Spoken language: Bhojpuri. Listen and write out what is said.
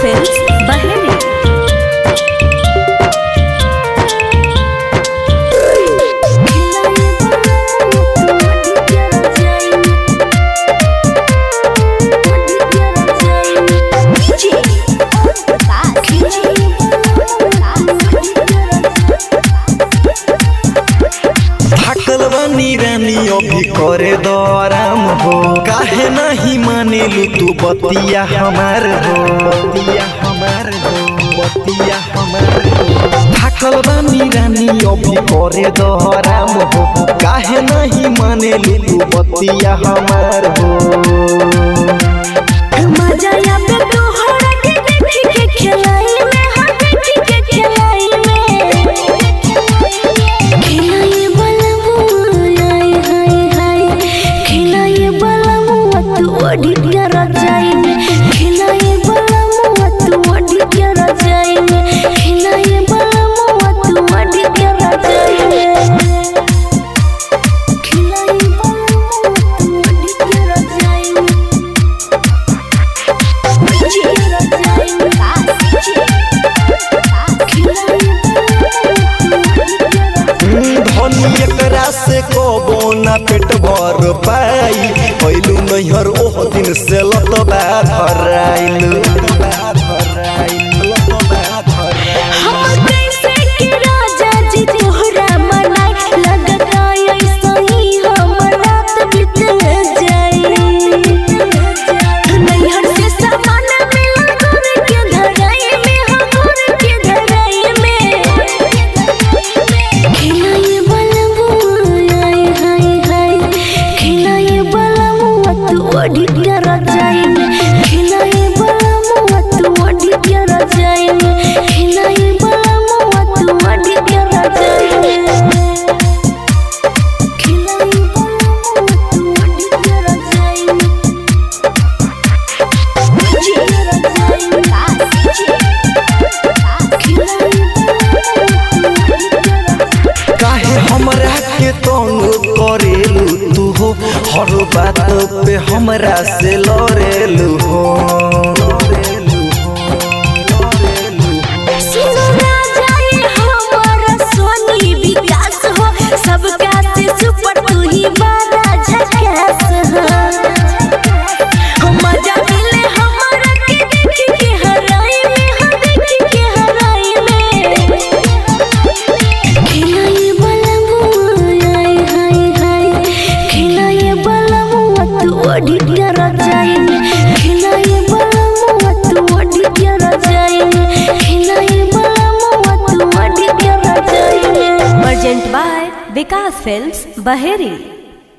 Films Baheri. थाकल बानी रानी अभी करे दराम हो, काहे नहीं मानेलू तू बतिया हमार हो, बतिया हमार हो, बतिया हमार हो। थाकल बानी रानी अभी करे दराम हो, काहे नहीं मानेलू तू बतिया हमार हो। मजा आवे तोहरा के देख के खेलाई में, हाँ देख के खेलाई में। खिलाए वाला मुआ आए हाय हाय, खिलाए वाला मुआ तू ओढ़ी के रजाई में, खिलाए वाला मुआ तू ओढ़ी के रजाई में, खिलाए वाला मुआ तू ओढ़ी के रजाई में, खिलाए वाला मुआ तू ओढ़ी के रजाई में। धनी एकरा से कबो ना पेट भर पाई, पहिलू नैहर ओह दिन से लतबा धराइल। हम कैसे के राजा जी तोहरा मनाई, लगता ऐसा ही हम रात बीत जाई। नैहर से सामान मिला गोर के धराई में, हम गोर के धराई में। खिलाए वाला मुआ आए हाय हाय, खिलाए वाला मुआ तू ओढ़ी के रजाई में, खिलाए वाला मुआ तू ओढ़ी के रजाई में, खिलाए वाला मुआ तू ओढ़ी के रजाई में, खिलाए वाला मुआ तू ओढ़ी के रजाई में। काहे हमरा के तंग करेलू तू हो, हर बात पे हमरा से लड़ेलू हो। सुनो राजा ये हमारा सोनी विकास हो, सबका से सुपर तू ही बड़ा झकास हो। हम मजा मिले हमारा के देख के हराई में, हाँ देख के हराई में। खिलाए वाला मुआ आए हाय हाय, खिलाए वाला मुआ तू ओढ़ी के रजाई में, खिलाए वाला मुआ तू ओढ़ी के रजाई में, खिलाए वाला मुआ तू ओढ़ी के रजाई में। Present by Vikas Films Baheri.